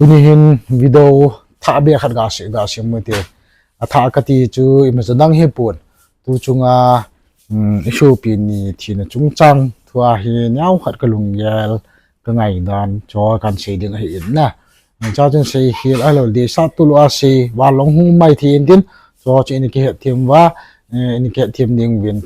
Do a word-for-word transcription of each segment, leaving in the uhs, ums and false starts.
Tuni hin video thah beh khat ga se, ga sem u hite. Athah kati chu imacha dang hipon. Tu chunga, um, isopi ni thina chungchang thua hi neokhat kalunggel, kangaidan, chu kahin sei ding ahi in na. Chuche chun sei hel ahilou, deisah tulou a sei, vanlong hung mai thei in tin, chu chu in kihetthem uva, eh, in kihetthem ding uvin,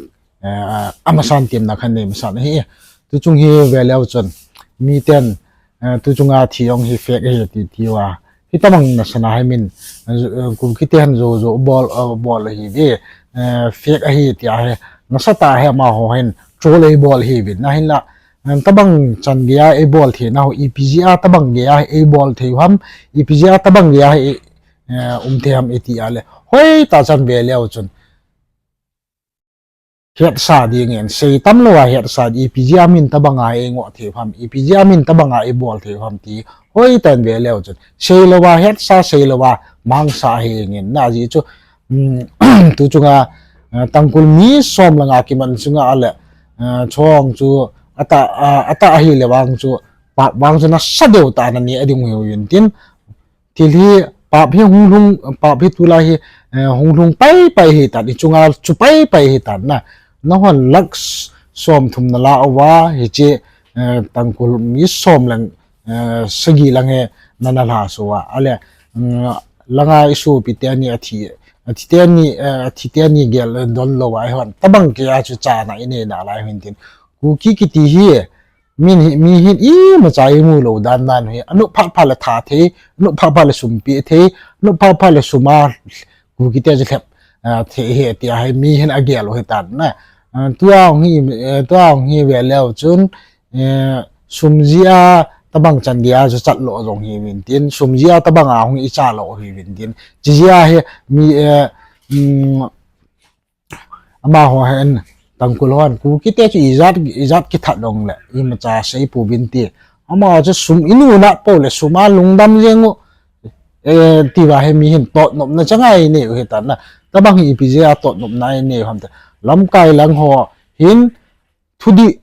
eh, amasan themna khat nei masan ahi. Tu chung hi veleu chun, miten, eh, tu chunga thi jong hi fake ahi ti, tiuva. Hitobang nasatah a hi min, eh, Kukite hin jou jou bol, eh, bol ahi ve, eh, fake ahi tia hi, nasatah a hi amaho hin troll eibol ahiuvin. Ahinla, eh, tobang chan geiya eibol theina ho, ipi jeh a tobang geiya eibol thei u ham, ipi jeh a tobang geiya hi, eh, um thei ham iti a le. Hoitah chan veleu chun. Hetsa ding in, sei tamlou a hetsa ding, ipi jeh a min tobanga eingoh thei u ham, ipi jeh a min tobanga eibol thei u ham ti, hoitah in veleu chun. Seilou a hetsa, seilou a mangsa ahi in, ajeh chu, um, tu chunga, eh, Tangkhul mi som langa kiman chunga ale, eh, chong chu, atah, ah, atah ahile vang chu, pap vang chu nasa deu tah a nani ading u hiuvin tin, thil hi, pap hi hung lhung, pap hi tulai hi, eh, hung lhung pai pai ahitan, ichunga chu pai pai ahitan na. Nahon lakh somthum nala uva, hiche, eh, Tangkhul mi som lang, eh, sagi lang hi nana lhasuh uva. Ale, mm, langa isopi teni athi, athi teni, eh, athi teni gel donlou uva, eihon tobang geiya chu chana inei nalai u hintin. Kuki kiti hi, min hi, mi hin imacha imu lou dan dan hi. Anop phat phat le tha thei, anop phat phat le sum pe thei, anop phat phat le sum a Kukite chu lhep, ah, thei ahi tia hi mi hin agel u ahitan na. Ah, tua hung hi, eh, tua hung hi veleu chun, eh, sum jeh a tobang chan geiya chu chatlou jong hiuvin tin, sum jeh a tobanga hung icha lou hiuvin tin. Chijeh a hi mi, eh, um, Amaho hin, Tangkhul hon, Kukite chu ijat, ijat kithat jongle, imacha seipouvin ti. Amaho chu sum inu nat pou le, sum a lungdam jeng u, eh, tiuva hi mi hin totnopna changa inei u ahitan na. Tobang hi ipi jeh a totnopna inei u ham ti. Lamkai lang ho hin, thudih,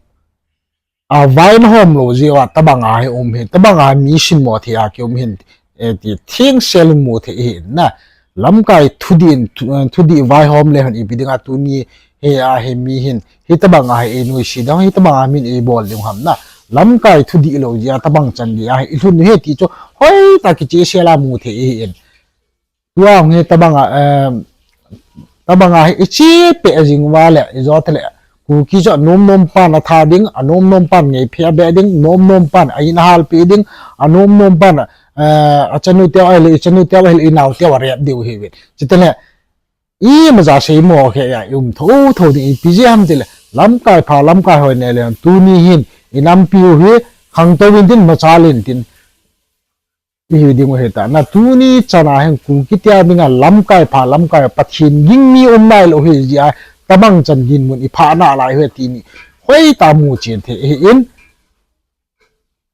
a, vai nahom lou jeh uva, tobanga hi um hin, tobanga mi sinmo thei a kium hin, eh, ti thengsel in mu thei ahin na. Lamkai thudih in, thu-, eh, thudih vaihom le hin ipi dinga tuni hi a hi mi hin, hitobanga hi einuisat ding, hitobanga min eibol ding ham na. Lamkai thudih lou jeh a tobang chan geiya hi ilhun u ahi ti chu, hoitah kichehsel a mu thei ahin. Tua hung hi tobanga, eh, tobanga hi ichepi jing uva le, ijo tale, Kuki chu anom nom pan atha ding, anom nom pan ngeiphei abeh ding, nom nom pan a in ahalpi ding, anom nom pan, eh, achanu teu ahile, ichanu teu ahile, inao teu arep diu ahiuvin. Chuteng le, imacha seimo khe a, ium thotho ding, ipi jeh ham tile, lamkai pha, lamkai hoi nei le, tuni hin, inampiu hi, khangtou intin, machal intin. Ihi ding u ahitan na, tuni chana hin Kukite dinga lamkai pha, lamkai Pathen ging mi um nailou ahi jeh a, tobang chan dinmun iphah nalai u ahi ti hi, hoitah a muchen thei ahin.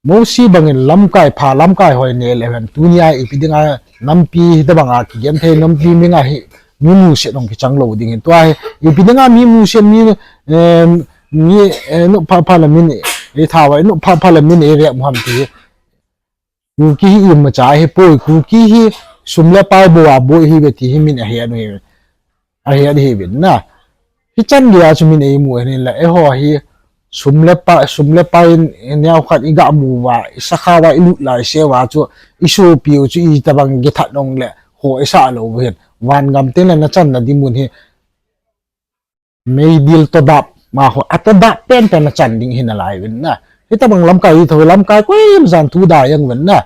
Mosi bangin lamkai pha, lamkai hoi nei le hin, tunia ipi dinga nampi hitobanga kigenthei, nampi mi nga hi, mi musit jong kichang lou ding hin. Tua hi, ipi dinga mi musit mi, eh, mi, eh, nop pha pha le min, eh, tha uva, nop pha pha le min eirep u ham ti hi. Kuki hi imacha ahipoi, Kuki hi sum le pai bou a boi ahiuve ti hi min ahet u ahi, ahet ahiuvin na. Hichan geiya chu min eimu ahin la, eiho hi sum le pai, sum le pai neokhat igamu uva, isakha uva, ilut laiseuva chu, isopiu chu itobang kithat jongle, ho isah lou u ahin. Vangam tengle nachanna dinmun hi, meidil todap, amaho, atodap penpen nachan ding hi nalai uvin na. Hitobang lamkai hi thou, lamkai koima chan thu da jeng uvin na.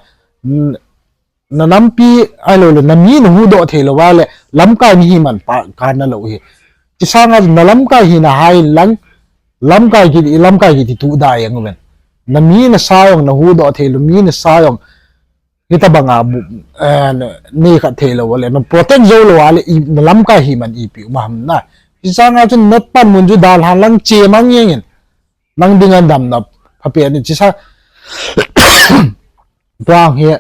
N-, nanampi ahilou le, nami nahuhdoh theilou uva le, lamkai nahi man pah kana lou u ahi. Chusanga nalamkai hina hai lang, lamkai kiti, lamkai kiti thu da jeng uvin. Nami nasa jong nahuhdoh theilou, mi nasa jong hitobanga bu, eh, nei khat theilou le, na protect joulou a le, i, nalamkai hi man ipi um ham na. Hichanga chun napanmun chu dalhan lang chemang jengin. Nang dinga damna phapen in chisa. Tua hi,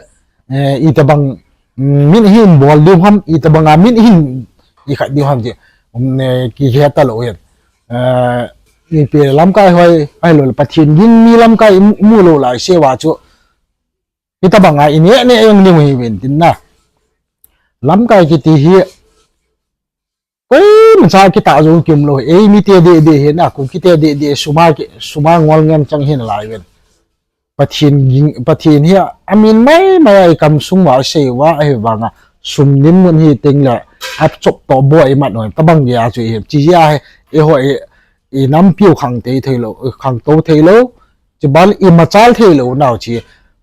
eh, itobang, mm, min hin bol diu ham, itobanga min hin ikhat diu ham ti, um, eh, kihe talou ahin. Eh, ipi lamkai hoi, ahilou le Pathen ging mi lamkai imu lou laiseuva chu, Hitobanga ineh neh jong diu hiuvin tin na. Lamkai kiti hi koimacha kitah jou kium lou, eimite deh deh hi na, Kuki te deh deh sum a ki, sum a ngol ngen chang hi nalai uvin. Pathen ging, Pathen hi amin maimai a ikam sung uva isei uva ahivanga sum dinmun hi tengle achop toh bou imat u hi, tobang geiya chu ihi, chijeh a hi, eiho i, inampiu khangtou theilou, khangtou theilou, chuban imachal theilou nau chu,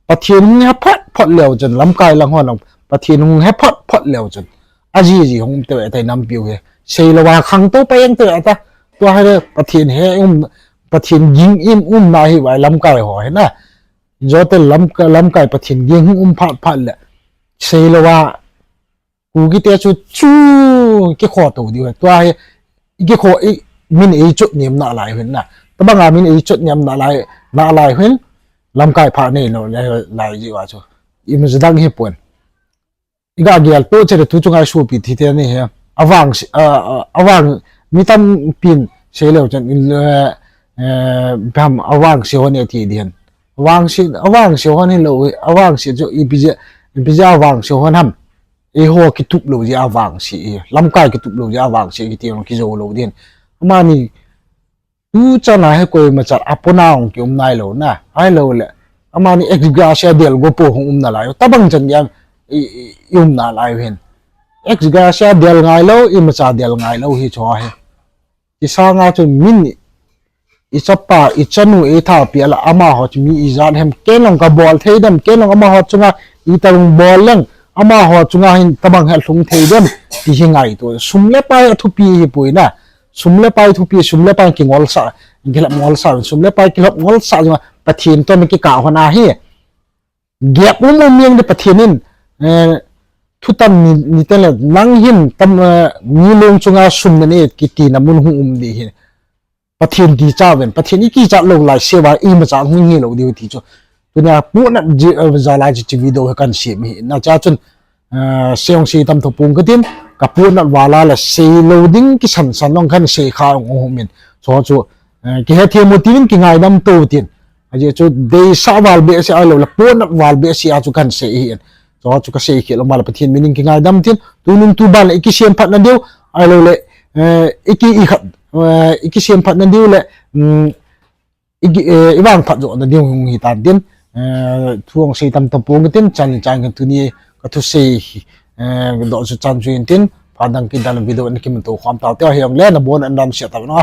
Pathen hung he phot phot leu chun, lamkai lang hon, Pathen hung he phot phot leu chun, ajiji hung um teu ahitai nampiu hi. Seilouva khangtou pai jeng teu ahita. Tua hi Pathen he um, Pathen ging in umna hiuva lamkai ho hi na. Jote lam, lamkai Pathen ging hung um phat phat le, seilouva Kukite chu chu kikhotou diu hi. Tua hi kikho i, min eichot niam nalai uvin na. Tobanga min eichot niam nalai, nalai uvin, lamkai pha neilou le lai jiuva chu imacha dang hipon. Iga geltoh cheh le tu chunga isopi thite ni hi. Avangse, a, a, avang, mi tampin seileu chun, eh, eh, ipi ham avangse hon ati ding. Avangse, avangse hon hilou, avangse chu ipi jeh, ipi jeh a avangse hon ham. Eiho kitup lou jeh a avangse, lamkai kitup lou jeh a avangse kiti jong kijou lou ding. Amani tuchan a hi koimacha apona hung kium nailou na. Ahiloule, amani ex gratia del go pou hung um nalai u. Tobang chan geiya i, i, i um nalai u hin. Ex gratia del ngailou, imacha del ngailou hi chu hi. Chusanga chu min ichapa, ichanu, ithapi a la amaho chu mi ijat ham, ken jong kabol thei dem, ken jong amaho chunga itobang bol leng, amaho chunga hin tobang helhlum thei dem, ti hi ngaito. Sum le pai athupi hipoi na. Sum le pai thupi, sum le pai kingolsah, kilhep ngolsah, sum le pai kilhep ngolsah jonga Pathen toh nakikah hon ahi. Gep um um jeng ding Pathen in, eh, thutan ni, nitengle nang hin tam, eh, mi long chunga sum nanei kitina mun hung um ding hi. Pathen kicha uvin, Pathen ikichat lou laiseuva imacha hung hilou diu ti chu. Tunia pohnat ji, eh, jal a chu hiche video hi kahin sem hi. Nachea chun, eh, sei jong sei tam tapong katin, kapohnat val a le seilou ding kisan san jong kahin sei kha jong um in. Chu chu, eh, kihethem u tin, kingaidam tou tin. Ajeh chu deisah val behseh ahiloule pohnat val behseh a chu kahin sei ahin. Chu chu kasei khel um a le Pathen min in kingaidam tin, tunung tuban le ikisem phatna diu, ahiloule, eh, iki, ikhat, eh, ikisem phatna diu le, um, iki, eh, ivangphat joh na diu hung hitan tin, eh, thu jong sei tam tapong tin, chan chan kahin tuni kathusei, eh, doh chu chan chu hin tin, phat dang kit a le video in kimuto khom tau te, hijongle nabon in damsel tauvin o.